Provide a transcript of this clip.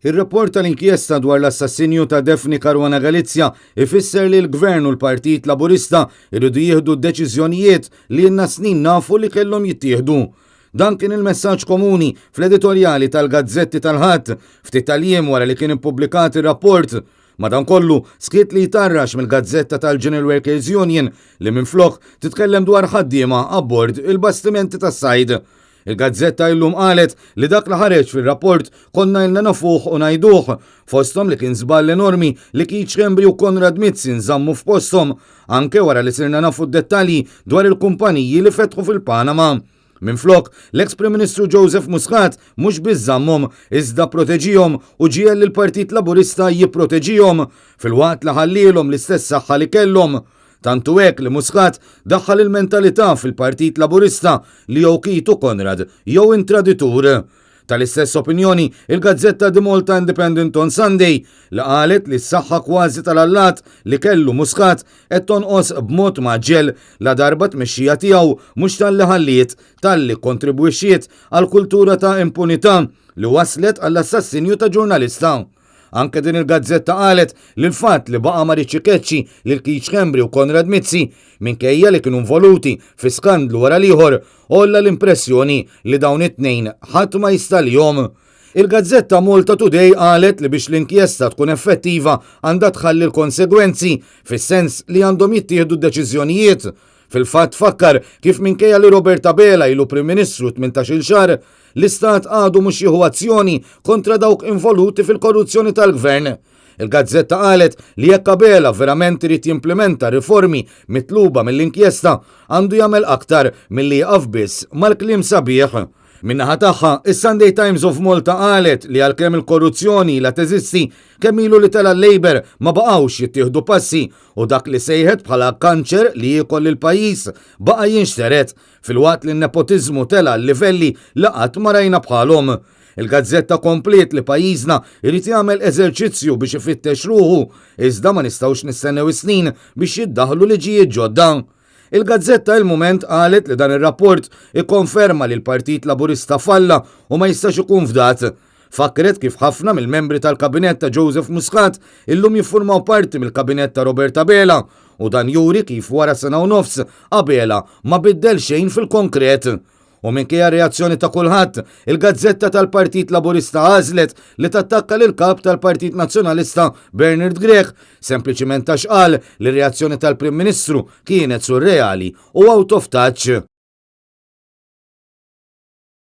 Ir-rapport tal-inkjesta dwar l-assassinju ta' Daphne Caruana Galizia ifisser li l-Gvern u l-Partit Laburista jridu jieħdu d-deċiżjonijiet li ilna snin nafu li kellhom jittieħdu. Dan kien il-messaġġ komuni fl-editorjali tal-gazzetti tal-Ħadd, ftit tal-jiem wara li kien ippubblikat ir-rapport. Madankollu, skiet li jtarrax mill-gazzetta tal-General Workers Union li minflok titkellem dwar ħaddiema abbord il-bastimenti tas-sajd. Il-gazzetta illum qalet li dak li ħareġ fir-rapport konna ilna nafuh u ngħiduh, fosthom li kien żball enormi li Keith Schembri u Konrad Mizzi nżammu f'posthom, anke wara li sirna nafu d-dettalji dwar il-kumpaniji li fetħu fil-Panama. Minflok, l-eks Prim Ministru Joseph Muscat mhux biss żammhom, iżda pproteġihom u ġiegħel lill-Partit Laburista jipproteġihom, filwaqt li ħallielhom l-istess saħħa li kellhom. Tant hu hekk li Muscat daħħal il-mentalità fil-Partit Laburista li jew Keith u Konrad jew int traditur. Tal-istess opinjoni il-gazzetta The Malta Independent on Sunday li qalet li s-saħħa kważi tal-allat li kellu Muscat qed tonqos b'mod mgħaġġel ladarba t-tmexxija tiegħu mhux talli ħalliet talli kkontribwixxiet għal kultura ta' impunità li wasslet għall-assassinju ta' ġurnalista. Anke din il-gazzetta qalet li l-fatt li baqa' ma riedx ikeċċi lil Keith Schembri u Konrad Mizzi, minkejja li kienu involuti fi skandlu wara l-ieħor, għolla l-impressjoni li dawn it-tnejn ħadd ma jista' għalihom. Il-gazzetta Malta Today qalet li biex l-inkjesta tkun effettiva għandha tħalli l-konsegwenzi, fis-sens li għandhom jittieħdu deċiżjonijiet. Fil-fatt fakkar kif minkejja li Robert Abela ilu Prim Ministru 18-il xahar, l-Istat għadu mhux jieħu azzjoni kontra dawk involuti fil-korruzzjoni tal-Gvern. Il-gazzetta qalet li jekk Abela verament irid jimplimenta riformi mitluba mill-inkjesta, għandu jagħmel aktar milli jieqaf biss mal-kliem sabiħ. Min-naħa tagħha, is-Sunday Times of Malta qalet li għalkemm il-korruzzjoni ilha teżisti, kemm ilu li tela' l-Labour ma baqgħux jittieħdu passi u dak li sejħet bħala kanċer li jiekol lill-pajjiż baqa' jinxtered, filwaqt li n-nepotiżmu tela' għal livelli li qatt ma rajna bħalhom. Il-gazzetta kompliet li pajjiżna jrid jagħmel eżerċizzju biex ifittex ruħu, iżda ma nistgħux nistennew is-snin biex jiddaħħlu liġijiet ġodda. Il-gazzetta Il-Mument qalet li dan ir-rapport ikkonferma li l-Partit Laburista falla u ma jistax ikun fdat. Fakkret kif ħafna mill-membri tal-Kabinett ta' Joseph Muscat illum jiffurmaw parti mill-Kabinett ta' Robert Abela u dan juri kif wara sena u nofs Abela ma biddel xejn fil-konkret. U minkejja r-reazzjoni ta' kulħadd, il-gazzetta tal-Partit Laburista għażlet li tattakka lill-Kap tal-Partit Nazzjonalista Bernard Grech sempliċiment għax qal li r-reazzjoni tal-Prim Ministru kienet surreali u out of touch.